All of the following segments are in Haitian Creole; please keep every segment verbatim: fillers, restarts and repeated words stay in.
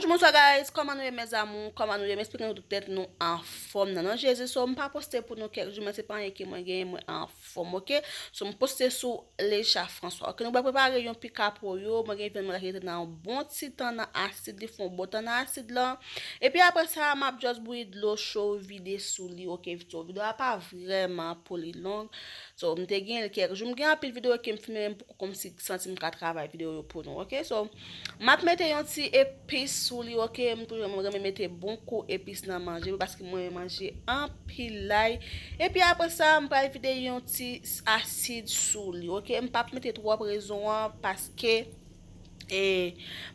Bonswa guys, kòman nou ye mes amours? Kòman nou ye? M espere nou tout tèt nou anfòm nan non Jezi. So, m pa poste pou nou kèk jou, men se pa anyen ke mwen genyen, mwen anfòm, ok? So, m poste sou Lecha François. Ok, nou pral prepare yon pika pou yo. Mwen gen vyann mwen la ki rete nan yon bon ti tan nan asid, li fè yon bon tan nan asid lan. Epi apre sa, m ap just bouyi dlo cho vide sou li, ok? So, videyo a pa vrèman pou li long. So, m te gen l kèk jou. M gen anpil videyo ke m filme, men m poko kòmsi santi m ka travay videyo yo pou nou, ok? So, m ap mete yon ti epis sou li, ok? M toujou, mwen renmen mete bon kou epis nan manje, paske mwen renmen manje anpil lay. Epi apre sa, m pral vide yon ti asid sou li, ok? M p ap mete twòp rezon an, paske e,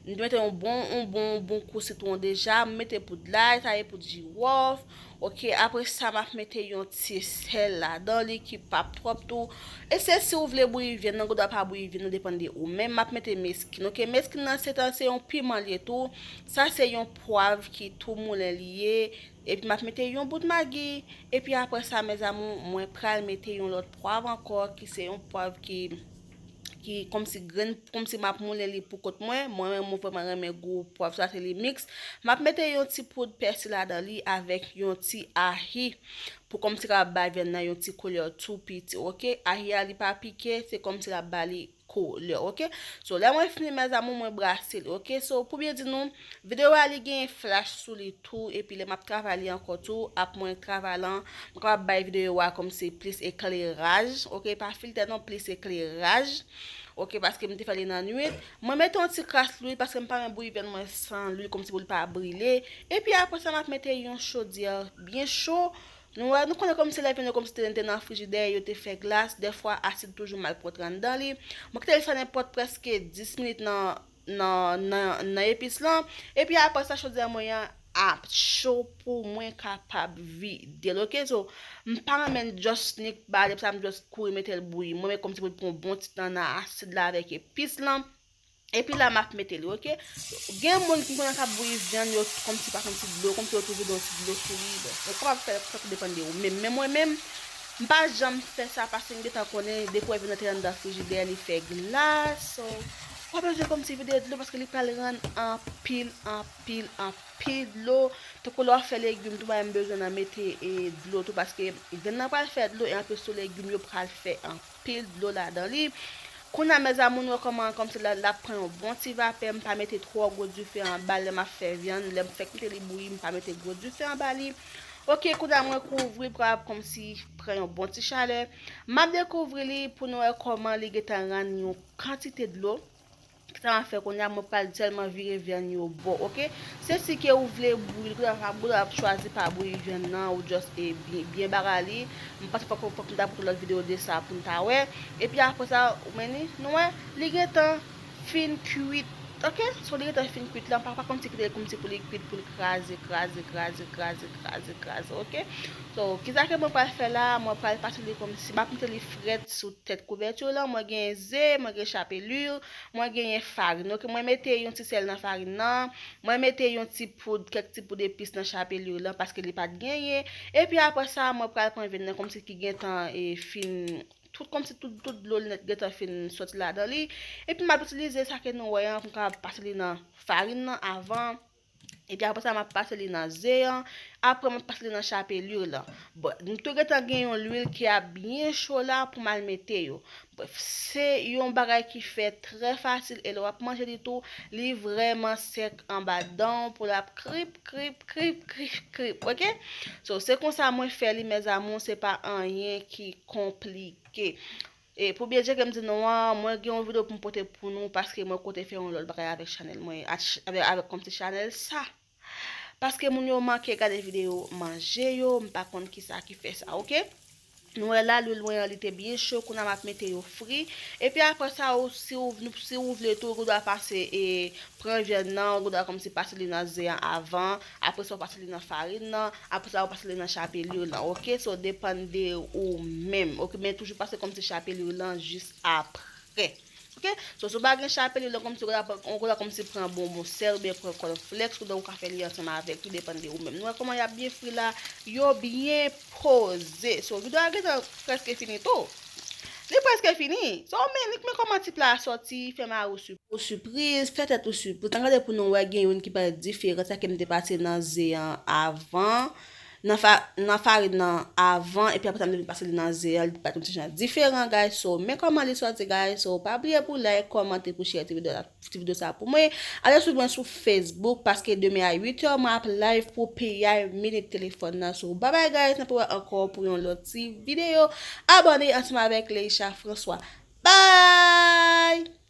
m te mete yon bon, yon bon, yon bon kou sitwon deja. M mete poud lay, taye poud jiwòf. Ok, apre sa, m ap mete yon ti sèl ladan li ki p ap twòp tou. E se si w vle bouyi vyann nan, ou dwa pa bouyi vyann nan, depann de ou menm. M ap mete meskin. Ok, meskin nan se tan, se yon piman li ye tou. Sa se yon pwav ki tou moulen li ye. Epi m ap mete yon bout magi. Epi apre sa, mes amours, mwen pral mete yon lòt pwav ankò, ki se yon pwav ki ki kòmsi grenn, kòmsi m ap moulen li pou kont mwen. Mwen menm, mwen vrèman renmen gou pwav sa, se li miks. M ap mete yon ti poud pèsi ladan li avèk yon ti ahi pou kòmsi kapab bay vyann nan yon ti koulè tou piti, ok? Ahi a, li pa pike, se kòmsi l ap ba li koulè, ok? So, lè mwen fini, mes amours, mwen brase li, ok? So, pou byen di nou, videyo a, li gen flash sou li tou, epi lè m ap travay li ankò tou, ap mwen travay lan, mwen kapab bay videyo a kòmsi plis ekleraj, ok? Pa filtè non, plis ekleraj, ok? Paske m te fè li nan nwit. Mwen mete yon ti kras lwil, paske m pa renmen bouyi vyann mwen san lwil, kòmsi pou li pa brile. Epi apre sa, m ap mete yon chodyè byen cho. Nou wè, nou konnen kòmsi lè vyann yo kòmsi te, te nan frijidè, yo te fè glas, dèfwa asid toujou mal pwòt anndan li. Mwen kite li fè nenpòt prèske dis minit nan nan, nan, nan epis lan. Epi apre sa, chodyè mwen an ap cho pou mwen kapab vide l, ok? So, m pa renmen just nik bale, sa m just kouri mete l bouyi. Mwen, men kòmsi pou l pran yon bon ti tan nan asid la avèk epis lan. Epi la, m ap mete li, ok? Gen moun ki konnen k ap bouyi vyann yo, kòmsi pa kòmsi dlo, kòmsi yo tou vide yon ti dlo sou li. Bon, ou kapab fè sa, tou depann de ou menm. Men mwen menm, m pa janm fè sa paske m gentan konnen depi w wè vyann nan te anndan frijidè, li fè glas. So, w pa bezwen kòmsi vide dlo paske li pral rann anpil, anpil, anpil dlo. Tankou lè w ap fè legim tou, pa menm bezwen nan mete, e, dlo tou paske vyann nan pral fè dlo e anplis tou legim yo pral fè anpil dlo ladan li. Kounye a, mes amours, nou wè kòman kòmsi l ap pran yon bon ti vapè. M pa mete twò gwo dife anba lè m ap fè vyann. Lè m fèk kite li bouyi, m pa mete gwo dife anba li. Ok, kounye a mwen kouvri, pral kòmsi pran yon bon ti chalè. M ap dekouvri li pou nou wè kòman li gentan rann yon kantite dlo. Sa m ap fè kounye a, mwen pral sèlman vire vyann yo bò, ok? Se si ke ou vle bouyi, kounye a, ou dwa chwazi pa bouyi vyann nan, ou just, e, byen, byen bagay li. M panse fòk, fòk m ta pote lòt videyo de sa pou n ta wè. Epi apre sa, ou men li, nou wè, li gentan fin kwit, ok? So, li gentan fin kwit la, pa, pa kòmsi kite l kòmsi pou li kwit, pou l kraze, kraze, kraze, kraze, kraze, kraze, ok? So, kisa ke mwen pral fè la? Mwen pral pase li kòmsi, m ap mete li frèt sou tèt kouvèti lan. Mwen gen ze, mwen gen chapelure, mwen genyen farin. Ok, mwen mete yon ti sèl nan farin nan. Mwen mete yon ti poud, kèk ti poud epis nan chapelure lan, paske li pa t genyen. Epi apre sa, mwen pral pran vyann nan kòmsi ki gentan, e, fin, tout kòmsi tout, tout dlo l nèt gentan fin soti ladan li. Epi m ap itilize sa ke nou wè an pou m kapab pase li nan farin nan avan. Epi apre sa, m ap pase li nan ze an. Apre, m ap pase li nan chapelure lan. Bon, nou tou gentan gen yon lwil ki ap byen cho la pou m al mete yo. Brèf, se yon bagay ki fèt trè fasil e lè w ap manje li tou, li vrèman sèk anba dan w pou l ap krip, krip, krip, krip, krip, ok? So, se konsa mwen fè li, mes amours, se pa anyen ki konplike. E pou byen tcheke m di nou an, mwen gen yon videyo pou m pote pou nou, paske mwen konte fè yon lòt bagay avèk chanèl mwen, avèk, avèk kòmsi chanèl sa. Paske moun yo manke gade videyo manje yo, m pa konn kisa ki fè sa, ok? Nou wè la, lwil mwen an, li te byen cho, kounye a m ap mete yo fri. Epi apre sa, ou, si ou, si ou vle tou, ou dwa pase, e, pran vyann nan, ou dwa kòmsi pase li nan ze an avan, apre sa, ou pase li nan farin nan, apre sa, ou pase li nan chapelure lan, ok? So, depann de ou menm, ok? Men toujou pase kòmsi chapelure lan jis apre. Ok? So, si w pa gen chapelure lan, kòmsi ou dwa, ou dwa kòmsi pran bonbon sèl oubyen pran cornflakes, ou dwa ou ka fè li ansanm avèk, tou depann de ou menm. Nou wè kòman y ap byen fri la, yo byen poze. So, videyo a gentan prèske fini tou. Li prèske fini. So, men, li men kòman ti pla a sòti, fè mari w sipriz, fè tèt ou sipriz. Tan gade pou nou wè gen youn ki parèt diferan, sa ke m te pase nan ze an avan, nan, fa, nan farin nan avan, epi apre sa m te vin pase li nan ze an, li parèt yon ti jan diferan, guys. So, men kòman li sòti, guys. So, pa bliye pou like, kòmante, pou share ti videyo la, ti videyo sa pou mwen. Ale swiv mwen sou Facebook, paske demen a uit è, mwen ap live pou peyay minit telefòn nan. So, bye bye, guys, n ap wè ankò pou yon lòt ti videyo. Abòne ansanm avèk Leisha François. Bye!